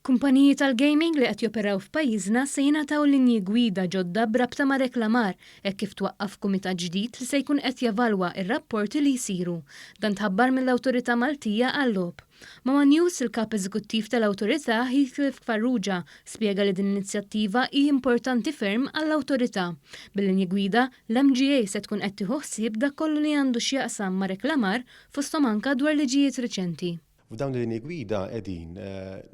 Kumpaniji tal-gaming li qed joperaw f'pajjiżna se jingħataw linji gwida ġodda b'rabta ma' reklamar hekk kif twaqqaf kumitat ġdid li se jkun qed jevalwa r-rapporti li jsiru. Dan tħabbar mill-Awtorità Maltija għal-Logħob. Ma' one News, il-Kap Eżekuttiv tal-Awtorità, Heathcliff Farrugia, spjega li din l-inizjattiva hi importanti ferm għall-Awtorità. Bil-linji gwida, l-MGA se tkun qed tieħu ħsieb dak kollu li għandu x'jaqsam ma' reklamar fosthom anke dwar liġijiet riċenti. F'dawn il-linji gwida qegħdin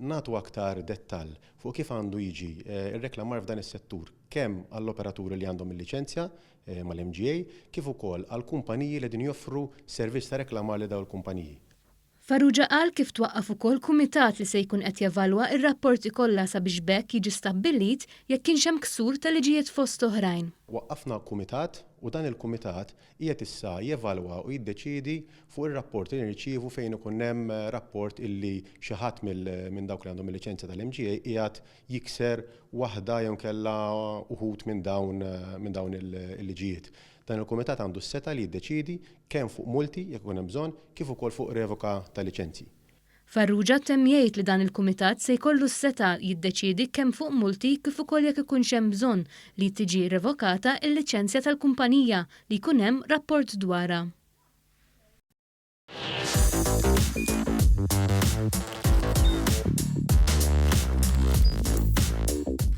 nagħtu aktar dettall fuq kif għandu jiġi r-reklamar f'dan is-settur, kemm għall-operaturi li għandhom il-liċenzja mal-MGA kif ukoll għall-kumpaniji li qegħdin joffru servizz ta' reklamar lil dawn il-kumpaniji. Farrugia qal kif twaqqaf ukoll kumitat li se jkun qed jevalwa r-rapporti kollha sabiex b'hekk jiġi stabbilit jekk kienx hemm ksur ta' liġijiet fost oħrajn. Waqqafna kumitat u dan il-kumitat qiegħed issa jevalwa u jiddeċiedi fuq ir-rapporti li nirċievu fejn ikun hemm rapport illi xi ħadd minn dawk li għandhom il-liċenzja tal-MGA qiegħed jikser waħda jew inkella uħud minn dawn minn dawn il-liġijiet. Dan il-kumitat għandu s-setgħa li jiddeċiedi kemm fuq multi jekk ikun hemm bżonn kif ukoll fuq revoka ta' liċenzji. Farrugia temm jgħid li dan il-kumitat se jkollu s-setgħa jiddeċiedi kemm fuq multi kif ukoll jekk ikunx hemm bżonn li tiġi revokata l-liċenzja tal-kumpanija li jkun hemm rapport dwarha.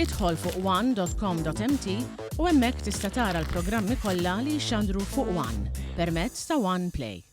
Idħol fuq one.com.mt u hemmhekk tista' tara l-programmi kollha li jixxandru fuq One permezz ta' One Play.